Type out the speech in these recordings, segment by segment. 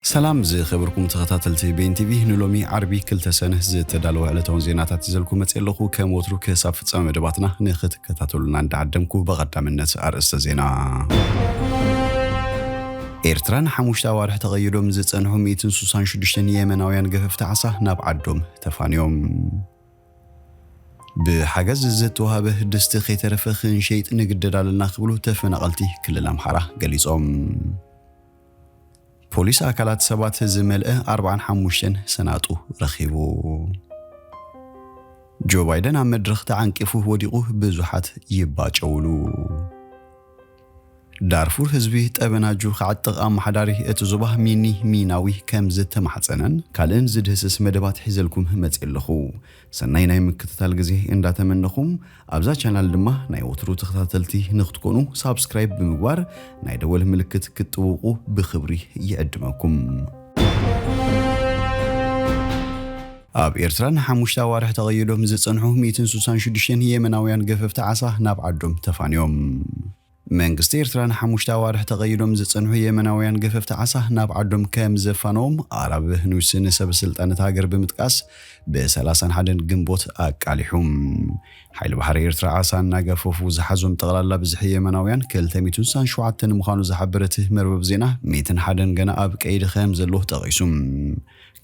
ሰላም ዝኸበርኩም ተኸታተልቲ ቤን ቲቪ፣ ንሎሚ ዓርቢ ክልተ ሰነ ዝተዳለወ ዕለታውን ዜናታት ይዘልኩ መጽእ ኣለኹ። ከም ወትሩ ክሳብ ፍጻመ መደባትና ንኽትከታተሉና እንዳዓደምኩ ብቐዳምነት ኣርእስተ ዜና። ኤርትራ ንሓሙሽተ ኣዋርሕ ተቐይዶም ዝጸንሑ ሚእትን ስሳን ሽዱሽተን የመናውያን ገፈፍቲ ዓሳ ናብ ዓዶም ተፋንዮም። ብሓገዝ ዝተዋህበ ድስቲ ከይተረፈ ክንሸይጥ ንግደድ ኣለና ክብሉ ተፈናቐልቲ ክልል ኣምሓራ ገሊጾም። ፖሊስ ኣካላት ሰባት ዝመልአ ኣርባዓን ሓሙሽተን ሰናጡ ረኺቡ። ጆ ባይደን ኣብ መድረኽ ተዓንቂፉ ወዲቑ፣ ብዙሓት ይባጨውሉ። ዳርፉር ህዝቢ ጠበናጁ ክዓጥቕ ኣመሓዳሪ እቲ ዞባ ሚኒ ሚናዊ ከም ዝተማሕጸነን ካልእን ዝድህስስ መደባት ሒዘልኩም መጽእ ኣለኹ። ሰናይ ናይ ምክትታል ግዜ እንዳተመነኹም፣ ኣብዛ ቻናል ድማ ናይ ወትሩ ተኸታተልቲ ንክትኮኑ ሳብስክራይብ ብምግባር ናይ ደወል ምልክት ክትጥውቑ ብኽብሪ ይዕድመኩም። ኣብ ኤርትራ ንሓሙሽተ ኣዋርሕ ተቐይዶም ዝጸንሑ ሚእትን ስሳን ሽዱሽተን የመናውያን ገፈፍቲ ዓሳ ናብ ዓዶም ተፋንዮም። መንግስቲ ኤርትራ ንሓሙሽተ ኣዋርሕ ተቐይዶም ዝጸንሑ የመናውያን ገፈፍቲ ዓሳ ናብ ዓዶም ከም ዘፋነዎም ኣራብ ኑስ ንሰብ ስልጣን እታ ሃገር ብምጥቃስ ብሰላሳን ሓደን ግንቦት ኣቃሊሑ። ሓይሊ ባሕሪ ኤርትራ ዓሳ እናገፈፉ ዝሓዞም ጠቕላላ ብዝሒ የመናውያን ክልተ ሚእትን ስሳን ሸውዓተን ምዃኑ ዝሓበረ እቲ መርበብ ዜና፣ ሚእትን ሓደን ገና ኣብ ቀይዲ ከም ዘሎ ጠቒሱ።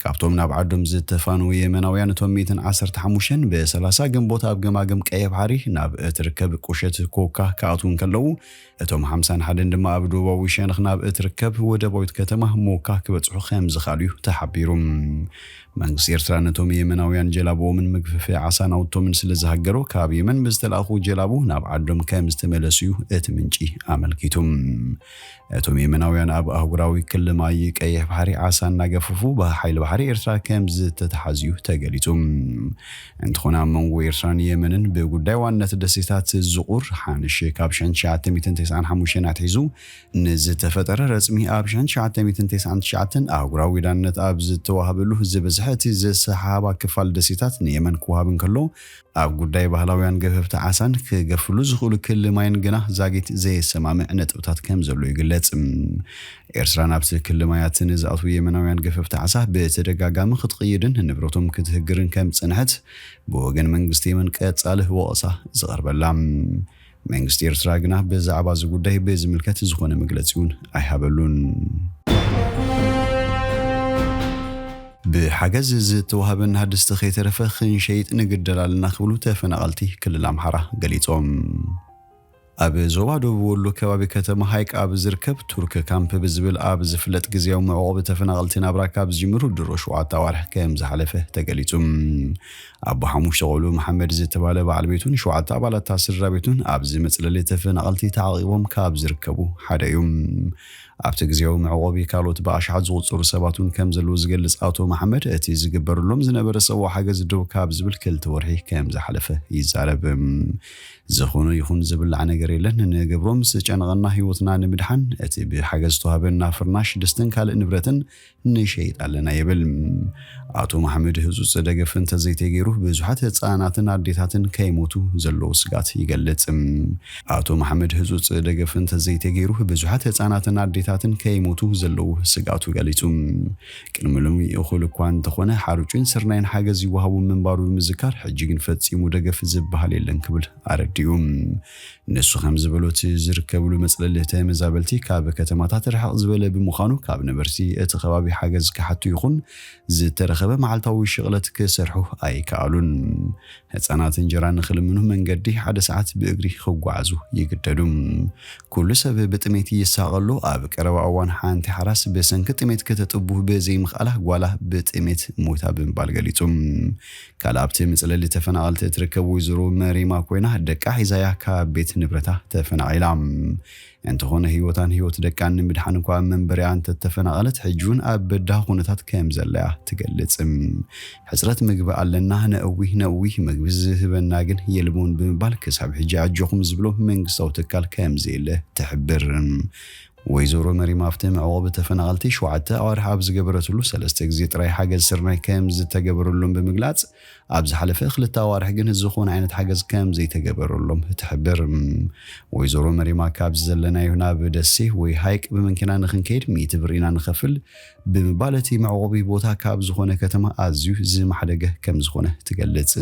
ካብቶም ናብ ዓዶም ዝተፋነዉ የመናውያን፣ እቶም ሚእትን ዓሰርተ ሓሙሽተን ብሰላሳ ግንቦት ኣብ ገማግም ቀይሕ ባሕሪ ናብ እትርከብ ቁሸት ኮካ ክኣትዉ እንከለዉ፣ እቶም ሓምሳን ሓደን ድማ ኣብ ደቡባዊ ሸነኽ ናብ እትርከብ ወደባዊት ከተማ ሞካ ክበጽሑ ከም ዝኽኣሉ እዩ ተሓቢሩ። መንግስቲ ኤርትራ ነቶም የመናውያን ጀላብኦምን ምግፍፊ ዓሳ ናውቶምን ስለ ዝሃገሩ፣ ካብ የመን ብዝተላእኹ ጀላቡ ናብ ዓዶም ከም ዝተመለሱ እዩ እቲ ምንጪ ኣመልኪቱ። እቶም የመናውያን ኣብ ኣህጉራዊ ክሊ ማይ ቀይሕ ባሕሪ ዓሳ እናገፈፉ ብሓይሊ ባሕሪ ኤርትራ ከም ዝተተሓዙ ተገሊጹ። እንተኾነ ኣብ መንጎ ኤርትራን የመንን ብጉዳይ ዋንነት ደሴታት ዝቑር ሓንሽ ካብ ሽሕን ትሽዓተ ሚእትን ተስዓን ሓሙሽተን ኣትሒዙ ንዝተፈጠረ ረጽሚ ኣብ ሽሕን ትሽዓተ ሚእትን ተስዓን ትሽዓተን ኣህጉራዊ ዳነት ኣብ ዝተዋህበሉ ዝበዝሐ እቲ ዘሰሓሓባ ክፋል ደሴታት ንየመን ክወሃብ እንከሎ ኣብ ጉዳይ ባህላውያን ገፈፍቲ ዓሳን ክገፍሉ ዝኽእሉ ክሊ ማይን ግና ዛጊት ዘየሰማምዕ ነጥብታት ከም ዘሎ ይግለጽ። ኤርትራ ናብቲ ክሊ ማያት ንዝኣትዉ የመናውያን ገፈፍቲ ዓሳ ብተደጋጋሚ ክትቕይድን ንብረቶም ክትህግርን ከም ዝጸንሐት ብወገን መንግስቲ የመን ቀጻሊ ወቐሳ ዝቐርበላ። መንግስቲ ኤርትራ ግና ብዛዕባ እዚ ጉዳይ ብዝምልከት ዝኾነ መግለጺ እውን ኣይሃበሉን። ብሓገዝ ዝተዋህበና ድስቲ ከይተረፈ ክንሸይጥ ንግደድ ኣለና ክብሉ ተፈናቐልቲ ክልል ኣምሓራ ገሊጾም። ኣብ ዞባ ደቡብ ወሎ ከባቢ ከተማ ሃይቅ ኣብ ዝርከብ ቱርክ ካምፕ ብዝብል ኣብ ዝፍለጥ ግዜያዊ መዕቆቢ ተፈናቐልቲ ናብራ ካብ ዝጅምሩ ድሮ ሸውዓተ ኣዋርሕ ከም ዝሓለፈ ተገሊጹ። ኣቦ ሓሙሽተ ቆልዑ መሓመድ ዝተባህለ በዓል ቤቱን ሸውዓተ ኣባላት ስድራ ቤቱን ኣብዚ መጽለሊ ተፈናቐልቲ ተዓቒቦም ካብ ዝርከቡ ሓደ እዩ። ኣብቲ ግዜያዊ መዕቆቢ ካልኦት ብኣሽሓት ዝቑጸሩ ሰባት እውን ከም ዘለዉ ዝገልጽ ኣቶ መሓመድ፣ እቲ ዝግበረሎም ዝነበረ ሰብኣዊ ሓገዝ ደው ካብ ዝብል ክልተ ወርሒ ከም ዝሓለፈ ይዛረብ። ዝኾነ ይኹን ዝብላዕ ነገር የለን። ንገብሮ ምስ ጨነቐና ህይወትና ንምድሓን እቲ ብሓገዝ ዝተዋህበና ፍርናሽ፣ ድስትን ካልእ ንብረትን ንሸይጥ ኣለና ይብል። ኣቶ መሓመድ ህጹጽ ደገፍ እንተዘይተገይሩ ብዙሓት ህጻናትን ኣዴታትን ከይሞቱ ዘለዎ ስጋት ይገልጽ። ኣቶ መሓመድ ህጹጽ ደገፍ እንተዘይተገይሩ ብዙሓት ህጻናትን ኣዴታትን ከይሞቱ ዘለዎ ስጋቱ ገሊጹ። ቅድሚ ሎሚ እኹል እኳ እንተኾነ ሓርጩን ስርናይን ሓገዝ ይወሃቡ ምንባሩ ብምዝካር፣ ሕጂ ግን ፈጺሙ ደገፍ ዝበሃል የለን ክብል ኣረዲኡ። ንሱ ከም ዝበሎ፣ እቲ ዝርከብሉ መጽለሊ ተመዛበልቲ ካብ ከተማታት ርሕቕ ዝበለ ብምዃኑ፣ ካብ ነበርቲ እቲ ከባቢ ሓገዝ ክሓቱ ይኹን ዝተረኸበ መዓልታዊ ሽቕለት ክሰርሑ ኣይከኣሉን። ህጻናት እንጀራ ንኽልምኑ መንገዲ ሓደ ሰዓት ብእግሪ ክጓዓዙ ይግደዱ። ኩሉ ሰብ ብጥሜት ይሳቐ ኣሎ። ኣብ ቀረባ እዋን ሓንቲ ሓራስ ብሰንኪ ጥሜት ከተጥቡ ብዘይምኽኣላ ጓላ ብጥሜት ሞይታ ብምባል ገሊጹ። ካልእ ኣብቲ መጽለሊ ተፈናቐልቲ እትርከብ ወይዘሮ መሪማ ኮይና፣ ደቃ ሒዛያ ካብ ቤት ንብረታ ተፈናቒላ። እንተኾነ ህይወታን ህይወት ደቃን ንምድሓን እኳ ኣብ መንበሪኣ እንተተፈናቐለት፣ ሕጂ እውን ኣብ በዳሂ ኩነታት ከም ዘለያ ትገልጽ። ሕጽረት ምግቢ ኣለና፣ ነእዊ ነእዊ፣ ምግቢ ዝህበና ግን የልቦን ብምባል ክሳብ ሕጂ ኣጆኹም ዝብሎ መንግስታዊ ትካል ከም ዘየለ ትሕብር። ወይዘሮ መሪማ ኣብቲ መዕቆቢ ተፈናቐልቲ ሸውዓተ ኣዋርሕ ኣብ ዝገበረትሉ ሰለስተ ግዜ ጥራይ ሓገዝ ስርናይ ከም ዝተገበረሎም ብምግላጽ፣ ኣብ ዝሓለፈ ክልተ ኣዋርሕ ግን ዝኾነ ዓይነት ሓገዝ ከም ዘይተገበረሎም ትሕብር። ወይዘሮ መሪማ፣ "ካብዚ ዘለናዮ ናብ ደሴ ወይ ሃይቅ ብመኪና ንኽንከይድ ሚእቲ ብር ኢና ንኸፍል" ብምባል፣ እቲ መዕቆቢ ቦታ ካብ ዝኾነ ከተማ ኣዝዩ ዝማሕደገ ከም ዝኾነ ትገልጽ።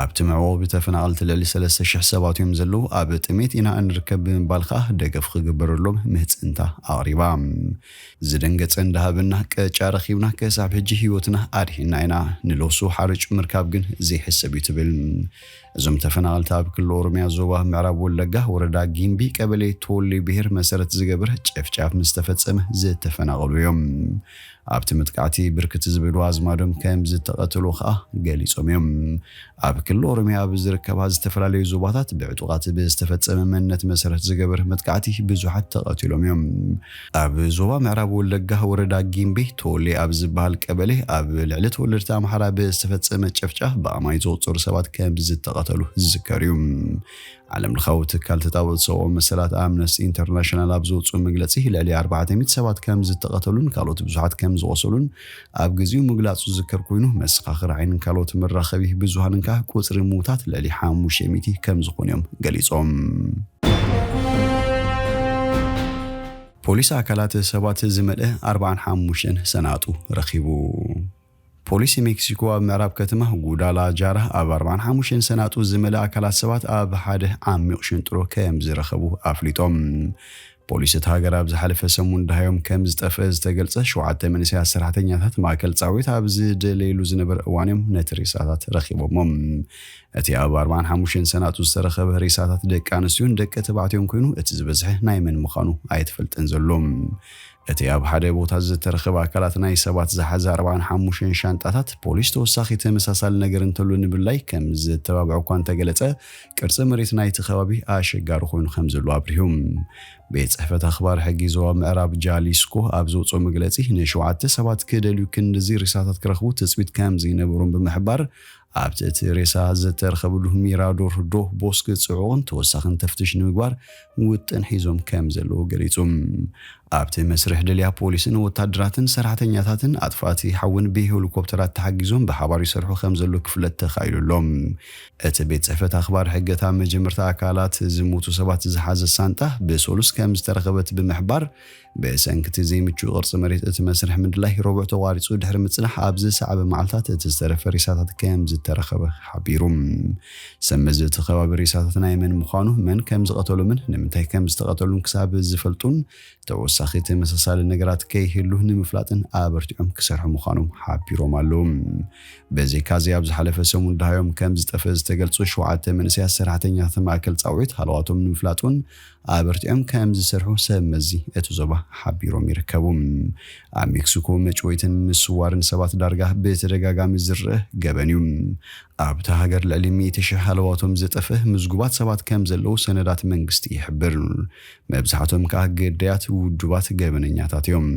ኣብቲ መዕቆቢ ተፈናቐልቲ ልዕሊ ሰለስተ ሽሕ ሰባት እዮም ዘለዉ፣ ኣብ ጥሜት ኢና እንርከብ ብምባል ከኣ ደገፍ ክግበረሎም ምህጽንታ ኣቕሪባ። "ዝደንገጸ እንዳሃብና፣ ቀጫ ረኺብና፣ ክሳብ ሕጂ ህይወትና ኣድሒና ኢና። ንለውሱ ሓርጭ ምርካብ ግን ዘይሕሰብ እዩ" ትብል። እዞም ተፈናቐልቲ ኣብ ክልል ኦሮምያ ዞባ ምዕራብ ወለጋ ወረዳ ጊምቢ ቀበሌ ቶሌ ብሄር መሰረት ዝገብር ጨፍጫፍ ምስ ተፈጸመ ዝተፈናቐሉ እዮም። ኣብቲ መጥቃዕቲ ብርክት ዝበሉ ኣዝማዶም ከም ዝተቐተሉ ከኣ ገሊጾም እዮም። ኣብ ክልል ኦሮምያ ኣብ ዝርከባ ዝተፈላለዩ ዞባታት ብዕጡቓት ብዝተፈጸመ መንነት መሰረት ዝገበር መጥቃዕቲ ብዙሓት ተቐቲሎም እዮም። ኣብ ዞባ ምዕራብ ወለጋ ወረዳ ጊምቢ ቶሌ ኣብ ዝበሃል ቀበሌ ኣብ ልዕሊ ተወለድቲ ኣምሓራ ብዝተፈጸመ ጨፍጫፍ ብኣማይ ዝቑጸሩ ሰባት ከም ዝተቐተሉ ዝዝከር እዩ። ዓለም ለኻዊ ትካል ተጣበቕቲ ሰብኣዊ መሰላት ኣምነስቲ ኢንተርናሽናል ኣብ ዘውፅኦ መግለጺ፣ ልዕሊ ኣርባዕተ ሚእቲ ሰባት ከም ዝተቐተሉን ካልኦት ብዙሓት ከም ዝቖሰሉን ኣብ ግዜኡ ምግላጹ ዝዝከር ኮይኑ፣ መሰኻኽር ዓይንን ካልኦት መራኸቢ ብዙሃንን ከኣ ቁጽሪ ምዉታት ልዕሊ ሓሙሽተ ሚእቲ ከም ዝኾኑ እዮም ገሊጾም። ፖሊስ ኣካላት ሰባት ዝመልአ ኣርባዓን ሓሙሽተን ሰናጡ ረኺቡ። ፖሊስ ሜክሲኮ ኣብ ምዕራብ ከተማ ጉዳላጃራ ኣብ ኣርባዓን ሓሙሽተን ሰናጡ ዝመልአ ኣካላት ሰባት ኣብ ሓደ ዓሚቕ ሽንጥሮ ከም ዝረኸቡ ኣፍሊጦም። ፖሊስ እቲ ሃገር ኣብ ዝሓለፈ ሰሙን ደሃዮም ከም ዝጠፍአ ዝተገልጸ ሸውዓተ መንእሰያት ሰራሕተኛታት ማእከል ጻዊት ኣብ ዝደለይሉ ዝነበረ እዋን እዮም ነቲ ሬሳታት ረኺቦሞም። እቲ ኣብ ኣርባዓን ሓሙሽተን ሰናጡ ዝተረኸበ ሬሳታት ደቂ ኣንስትዮን ደቂ ተባዕትዮን ኮይኑ፣ እቲ ዝበዝሐ ናይ መን ምዃኑ ኣይተፈልጠን ዘሎ። እቲ ኣብ ሓደ ቦታ ዝተረኸበ ኣካላት ናይ ሰባት ዝሓዘ ኣርባዓን ሓሙሽተን ሻንጣታት፣ ፖሊስ ተወሳኺ ተመሳሳሊ ነገር እንተሎ ንምልላይ ከም ዝተባብዐ እኳ እንተገለጸ፣ ቅርጺ መሬት ናይቲ ከባቢ ኣሸጋሪ ኮይኑ ከም ዘሎ ኣብሪሁ። ቤት ጽሕፈት ኣኽባር ሕጊ ዞባ ምዕራብ ጃሊስኮ ኣብ ዘውጽኦ መግለጺ፣ ንሸውዓተ ሰባት ክደልዩ ክንድዚ ሬሳታት ክረኽቡ ትጽቢት ከም ዘይነበሮም ብምሕባር፣ ኣብቲ እቲ ሬሳ ዝተረኸበሉ ሚራዶር ዶ ቦስክ ጽዑቕን ተወሳኽን ተፍትሽ ንምግባር ውጥን ሒዞም ከም ዘለዉ ገሊጹ። ኣብቲ መስርሕ ደልያ ፖሊስን ወታደራትን ሰራሕተኛታትን ኣጥፋእቲ ሓውን ብሄሊኮፕተራት ተሓጊዞም ብሓባር ይሰርሑ ከም ዘለዉ ክፍለጥ ተኻኢሉ ኣሎ። እቲ ቤት ጽሕፈት ኣኽባር ሕገት ኣብ መጀመርታ ኣካላት ዝሞቱ ሰባት ዝሓዘ ሳንጣ ብሰሉስ ከም ዝተረኸበት ብምሕባር፣ ብሰንክቲ ዘይምቹእ ቅርጺ መሬት እቲ መስርሕ ምድላይ ረቡዕ ተቋሪጹ ድሕሪ ምጽናሕ ኣብ ዝሰዓበ መዓልታት እቲ ዝተረፈ ሬሳታት ከም ዝተረኸበ ሓቢሩ። ሰብ መዚ እቲ ከባቢ ሬሳታት ናይ መን ምዃኑ፣ መን ከም ዝቐተሎምን ንምንታይ ከም ዝተቐተሉን ክሳብ ዝፈልጡን ተወሳኺ ተመሳሳሊ ነገራት ከይህሉ ንምፍላጥን ኣበርቲዖም ክሰርሑ ምዃኖም ሓቢሮም ኣለዉ። ብዘይካዚ ኣብ ዝሓለፈ ሰሙን ደሃዮም ከም ዝጠፍአ ዝተገልጹ ሸውዓተ መንእሰያት ሰራሕተኛታት ማእከል ጻውዒት ሃለዋቶም ንምፍላጥ እውን ኣበርቲዖም ከም ዝሰርሑ ሰብ መዚ እቲ ዞባ ሓቢሮም ይርከቡ። ኣብ ሜክሲኮ መጭወይትን ምስዋርን ሰባት ዳርጋ ብተደጋጋሚ ዝረአ ገበን እዩ። ኣብታ ሃገር ልዕሊ ሚእቲ ሽሕ ሃለዋቶም ዝጠፍእ ምዝጉባት ሰባት ከም ዘለዉ ሰነዳት መንግስቲ ይሕብር። መብዛሕቶም ከኣ ግዳያት ውዱባት ገበነኛታት እዮም።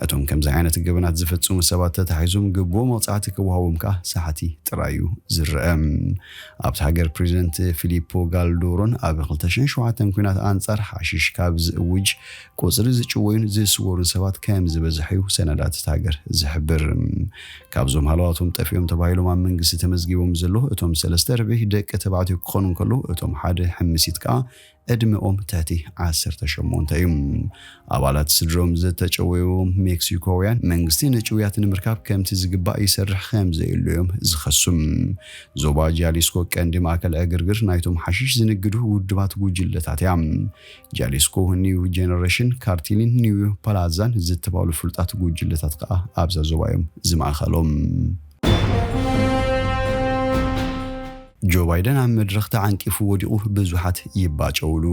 እቶም ከምዚ ዓይነት ገበናት ዝፍጽሙ ሰባት ተታሒዞም ግቡእ መቕጻዕቲ ክወሃቦም ከኣ ሰሓቲ ጥራይ እዩ ዝረአ። ኣብታ ሃገር ፕሬዚደንት ፊሊፖ ጋልዶሮን ኣብ ክልተ ሽሕን ሸውዓተን ኲናት ኣንጻር ሓሽሽ ካብ ዝእውጅ ቁጽሪ ዝጭወዩን ዝስወሩን ሰባት ከም ዝበዝሐ እዩ ሰነዳት እታ ሃገር ዝሕብር። ካብዞም ሃለዋቶም ጠፊኦም ተባሂሎም ኣብ መንግስቲ ተመዝጊቦም ዘለዉ እቶም ሰለስተ ርብዒ ደቂ ተባዕትዮ ክኾኑ እንከለዉ፣ እቶም ሓደ ሕምሲት ከኣ ዕድመኦም ትሕቲ ዓሰርተ ሸሞንተ እዩ። ኣባላት ስድሮም ዝተጨወዩ ሜክሲኮውያን መንግስቲ ንጭውያት ንምርካብ ከምቲ ዝግባእ ይሰርሕ ከም ዘየሎ እዮም ዝኸሱ። ዞባ ጃሊስኮ ቀንዲ ማእከል ዕግርግር ናይቶም ሓሽሽ ዝንግዱ ውድባት ጉጅለታት እያ። ጃሊስኮ ኒው ጀነሬሽን ካርቲልን ኒው ፓላዛን ዝተባሉ ፍሉጣት ጉጅለታት ከኣ ኣብዛ ዞባ እዮም ዝማእኸሎም። ጆ ባይደን ኣብ መድረኽ ተዓንቂፉ ወዲቑ፣ ብዙሓት ይባጨውሉ።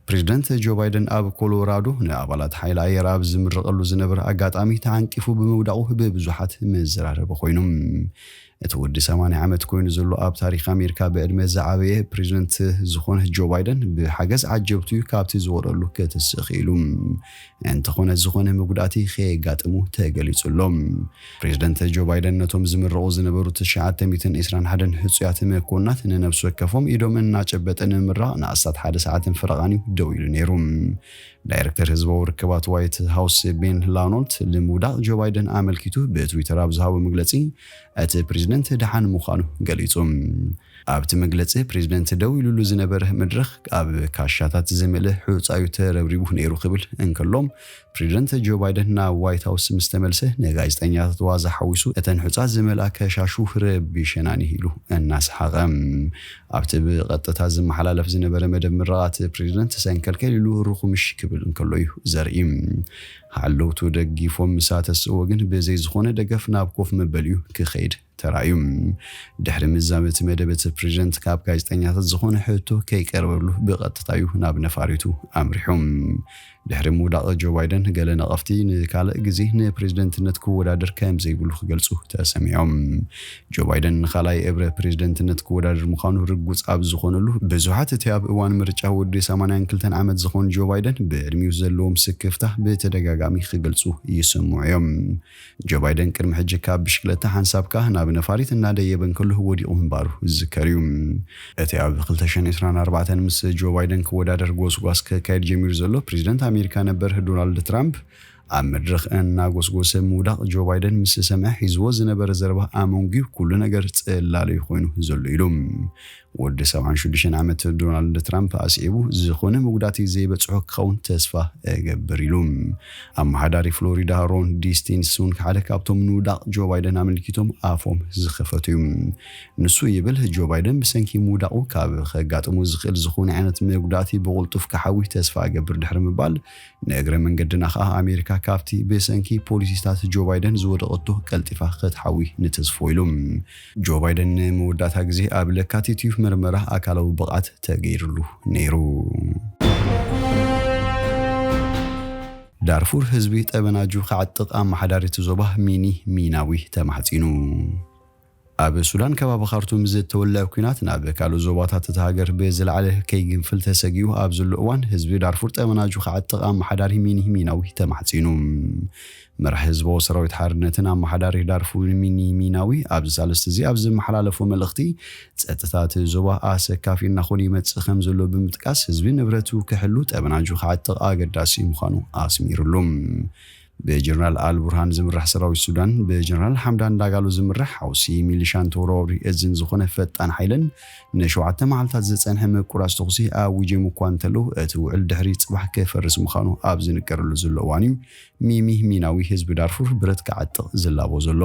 ፕሬዚደንት ጆ ባይደን ኣብ ኮሎራዶ ንኣባላት ሓይሊ ኣየር ኣብ ዝምረቐሉ ዝነበረ ኣጋጣሚ ተዓንቂፉ ብምውዳቑ ብብዙሓት መዘራረቢ ኮይኑ። እቲ ወዲ ሰማንያ ዓመት ኮይኑ ዘሎ ኣብ ታሪኽ ኣሜሪካ ብዕድመ ዝዓበየ ፕሬዚደንት ዝኾነ ጆ ባይደን ብሓገዝ ዓጀብቱ እዩ ካብቲ ዝወረሉ ክትስእ ክኢሉ። እንተኾነ ዝኾነ መጉዳእቲ ከየጋጥሙ ተገሊጹ ኣሎ። ፕሬዚደንት ጆ ባይደን ነቶም ዝምረቑ ዝነበሩ ትሽዓተ ሚእትን ዕስራን ሓደን ሕጹያት መኮንናት ንነፍሲ ወከፎም ኢዶም እናጨበጠ ንምምራቕ ንኣስታት ሓደ ሰዓትን ፈረቓን እዩ ደው ኢሉ ነይሩ። ዳይሬክተር ህዝባዊ ርክባት ዋይት ሃውስ ቤን ላኖልት ንምውዳቕ ጆ ባይደን ኣመልኪቱ ብትዊተር ኣብ ዝሃቦ መግለጺ፣ እቲ ፕሬዚደንት ደሓን ምዃኑ ገሊጹ። ኣብቲ መግለጺ፣ ፕሬዚደንት ደው ኢሉሉ ዝነበረ መድረኽ ኣብ ካሻታት ዝመልአ ሑጻዩ ተረብሪቡ ነይሩ ክብል እንከሎ፣ ፕሬዚደንት ጆ ባይደን ናብ ዋይት ሃውስ ምስ ተመልሰ፣ ንጋዜጠኛታት ዋዛ ሓዊሱ እተን ሑጻ ዝመልኣ ከሻሹ ረቢሸናኒ ኢሉ እናሰሓቐ። ኣብቲ ብቐጥታ ዝመሓላለፍ ዝነበረ መደብ ምርቓት ፕሬዚደንት ሰንከልከል ኢሉ ርኹምሽ ክብል እንከሎ እዩ ዘርኢ። ሓለውቱ ደጊፎም ምሳ ተስእዎ ግን ብዘይ ዝኾነ ደገፍ ናብ ኮፍ መበሊኡ ክኸይድ ተራእዩ። ድሕሪ ምዛም እቲ መደብ እቲ ፕሬዚደንት ካብ ጋዜጠኛታት ዝኾነ ሕቶ ከይቀረበሉ ብቐጥታ እዩ ናብ ነፋሪቱ ኣምሪሑ። ድሕሪ ምውዳቕ ጆ ባይደን ገለ ነቐፍቲ ንካልእ ግዜ ንፕሬዚደንትነት ክወዳደር ከም ዘይብሉ ክገልጹ ተሰሚዖም። ጆ ባይደን ንኻልኣይ እብረ ፕሬዚደንትነት ክወዳደር ምዃኑ ርጉጽ ኣብ ዝኾነሉ ብዙሓት እቲ ኣብ እዋን ምርጫ ወዲ ሰማንያን ክልተን ዓመት ዝኾን ጆ ባይደን ብዕድሚኡ ዘለዎም ስክፍታ ብተደጋጋሚ ክገልጹ ይስምዑ እዮም። ጆ ባይደን ቅድሚ ሕጂ ካብ ብሽክለታ ሓንሳብካ ናብ ነፋሪት እናደየበ እንከሎ ወዲቑ ምንባሩ ዝዝከር እዩ። እቲ ኣብ ክልተ ሽሕን ዕስራን ኣርባዕተን ምስ ጆ ባይደን ክወዳደር ጎስጓስ ከካየድ ጀሚሩ ዘሎ ፕሬዚደንት ኣሜሪካ ነበር ዶናልድ ትራምፕ ኣብ መድረኽ እናጎስጎሰ ምውዳቕ ጆ ባይደን ምስ ሰምዐ ሒዝዎ ዝነበረ ዘረባ ኣመንጉዩ ኩሉ ነገር ጽላለዩ ኮይኑ ዘሎ ኢሉ። ወዲ ሰብዓን ሽዱሽተን ዓመት ዶናልድ ትራምፕ ኣስዒቡ ዝኾነ መጉዳእቲ ዘይበጽሖ ክኸውን ተስፋ እገብር ኢሉ። ኣመሓዳሪ ፍሎሪዳ ሮን ዲስቲንስ እውን ሓደ ካብቶም ንውዳቕ ጆ ባይደን ኣመልኪቶም ኣፎም ዝኸፈቱ እዩ። ንሱ ይብል ጆ ባይደን ብሰንኪ ምውዳቑ ካብ ከጋጥሙ ዝኽእል ዝኾነ ዓይነት መጉዳእቲ ብቕልጡፍ ክሓዊ ተስፋ እገብር ድሕሪ ምባል ንእግረ መንገድና ከኣ ኣሜሪካ ካብቲ ብሰንኪ ፖሊሲታት ጆ ባይደን ዝወደቐቶ ቀልጢፋ ክትሓዊ ንተስፎ ኢሉ። ጆ ባይደን ንመወዳእታ ግዜ ኣብ ለካቲት እዩ ምርመራ ኣካላዊ ብቕዓት ተገይርሉ ነይሩ። ዳርፉር ህዝቢ ጠበናጁ ክዓጥቕ ኣመሓዳሪት ዞባ ሚኒ ሚናዊ ተማሕጺኑ። ኣብ ሱዳን ከባቢ ካርቱም ዝተወልዐ ኲናት ናብ ካልእ ዞባታት እታ ሃገር ብዝለዓለ ከይግንፍል ተሰጊኡ ኣብ ዘሎ እዋን ህዝቢ ዳርፉር ጠበናጁ ክዓጥቕ ኣመሓዳሪ ሚኒ ሚናዊ ተማሕጺኑ። መራሒ ህዝባዊ ሰራዊት ሓርነትን ኣመሓዳሪ ዳርፉር ሚኒ ሚናዊ ኣብዚ ሳልስቲ እዚ ኣብ ዝመሓላለፎ መልእኽቲ ጸጥታ እቲ ዞባ ኣሰካፊ እናኾነ ይመጽእ ከም ዘሎ ብምጥቃስ ህዝቢ ንብረቱ ክሕሉ ጠበናጁ ክዓጥቕ ኣገዳሲ ምዃኑ ኣስሚሩሉ። ብጀነራል ኣልቡርሃን ዝምራሕ ሰራዊት ሱዳን ብጀነራል ሓምዳን ዳጋሎ ዝምራሕ ሓውሲ ሚሊሻን ተወራዋሪ እዝን ዝኾነ ፈጣን ሓይልን ንሸውዓተ መዓልታት ዝጸንሐ ምቁራጽ ተኹሲ ኣዊጆም እኳ እንተለዉ እቲ ውዕል ድሕሪ ጽባሕ ክፈርስ ምዃኑ ኣብ ዝንገረሉ ዘሎ እዋን እዩ። ሚሚ ሚናዊ ህዝቢ ዳርፉር ብረት ክዓጥቕ ዝላቦ ዘሎ።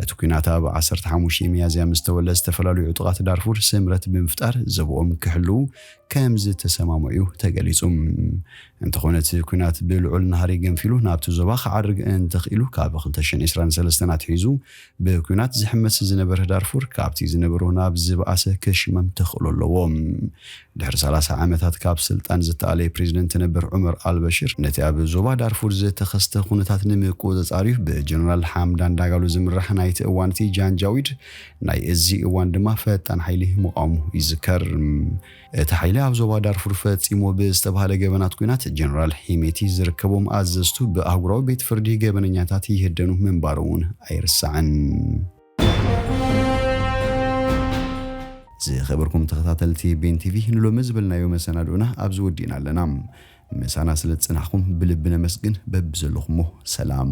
እቲ ኲናት ኣብ ዓሰርተ ሓሙሽተ ሚያዝያ ምስ ተወለ ዝተፈላለዩ ዕጡቓት ዳርፉር ስምረት ብምፍጣር ዘብኦም ክሕልዉ ከም ዝተሰማምዑ እዩ ተገሊጹ። እንተኾነ እቲ ኲናት ብልዑል ናህሪ ገንፊሉ ናብቲ ዞባ ክዓርግ እንተኽኢሉ ካብ ክልተ ሽሕን ዕስራን ሰለስተን ኣትሒዙ ብኲናት ዝሕመስ ዝነበረ ዳርፉር ካብቲ ዝነበሮ ናብ ዝበኣሰ ክሽመም ተኽእሎ ኣለዎ። ድሕሪ ሰላሳ ዓመታት ካብ ስልጣን ዝተኣለየ ፕሬዚደንት ነበር ዑመር ኣልበሽር ነቲ ኣብ ዞባ ዳርፉር ዝተኸስተ ኩነታት ንምቁጽጻር እዩ ብጀነራል ሓምዳን ዳጋሎ ዝምራሕ ናይቲ እዋን እቲ ጃንጃዊድ ናይ እዚ እዋን ድማ ፈጣን ሓይሊ ምቋሙ ይዝከር። እቲ ሓይሊ ኣብ ዞባ ዳርፉር ፈጺሞ ብዝተባህለ ገበናት ኲናት ጀነራል ሒሜቲ ዝርከቦም ኣዘዝቱ ብኣህጉራዊ ቤት ፍርዲ ገበነኛታት ይህደኑ ምንባሮም እውን ኣይርሳዕን። ዝኸበርኩም ተኸታተልቲ ቤን ቲቪ ንሎሚ ዝበልናዮ መሰናድኦና ኣብዚ ወዲእና ኣለና። ምሳና ስለ ዝጸናሕኩም ብልቢ ነመስግን። በብዘለኹሞ ሰላም።